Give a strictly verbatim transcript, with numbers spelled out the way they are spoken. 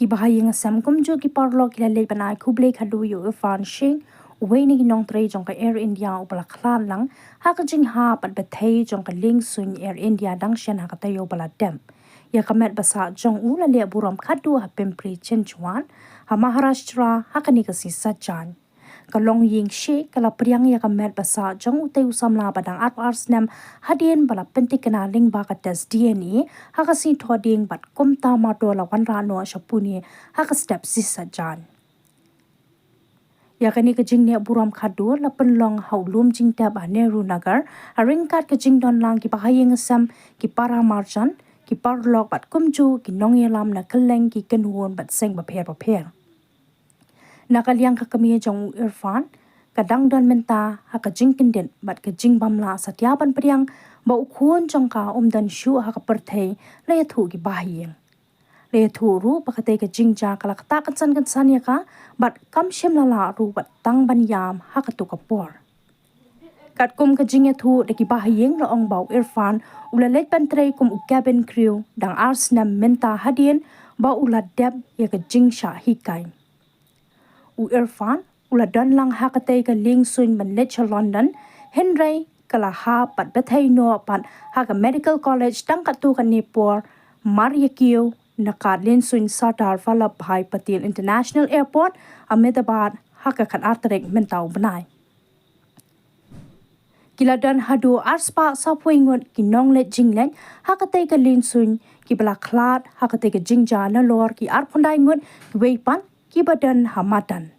Bahaïing sem kumjuh ki paralok ki la leit ban ai khublei khadduh ïa u Irfan Sheikh, uwei na ki nongtrei jong ka Air India uba la khlad lang ha ka jinghap bad bthei jong ka lieng suiñ Air India dang shen ha ka taïew ba la dep. Ïa ka met ba sah jong u la leh burom khadduh ha Pimpri Chinchwad, ha Maharashtra, ha kane ka sngi Saitjaiñ. Ka longïing Sheikh ka la pdiang ïa ka met ba sah jong utei u samla ba dang arphew ar snem hadien ba la pynthikna lyngba ka test D N A ha ka sngi Thohdieng bad kumta marto la wanrah noh sha Pune ha ka step sngi Saitjaiñ. Ïa kane ka jingneh burom khadduh la pynlong ha u lum jingtep ha Nehru Nagar, ha ryngkat ka jingdon lang ki bahaïing sem, ki para marjan, ki paralok bad kumjuh ki nongïalam na kylleng ki kynhun bad seng bapher bapher. Na ka liang ka kmie jong u Irfan, ka dang don mynta ha ka jingkyndit bad ka jingbymlah satia ban pdiang ba u khun jong ka um don shuh ha ka pyrthei, la ïathuh ki bahaïing. La ïathuh ruh ba katei ka jingjia ka la ktah kynsan kynsan ïa ka bad kam shym la lah ruh wat tang ban ïam ha katei ka por. Katkum ka jingïathuh da ki bahaïing la ong ba u Irfan u la leit ban trei kum u cabin crew dang ar snem mynta hadien ba u la dep ïa ka jingshah hikai. U Irfan u la don lang ha katei ka lieng suiñ ban leit sha London, hynrei ka la hap bad bthei noh pat ha ka Medical College tang katto katne por mar ïa kiew na ka lieng suiñ Sardar Vallabhbhai Patel International Airport, Ahmedabad, ha ka khatar tarik mynta u bnai. Ki la don haduh arspah sawphew ngut ki nongleit jingleit ha katei ka lieng suiñ kiba la khlad ha katei ka jingjia, nalor ki arphew khyndai ngut kiwei pat kiba don ha madan.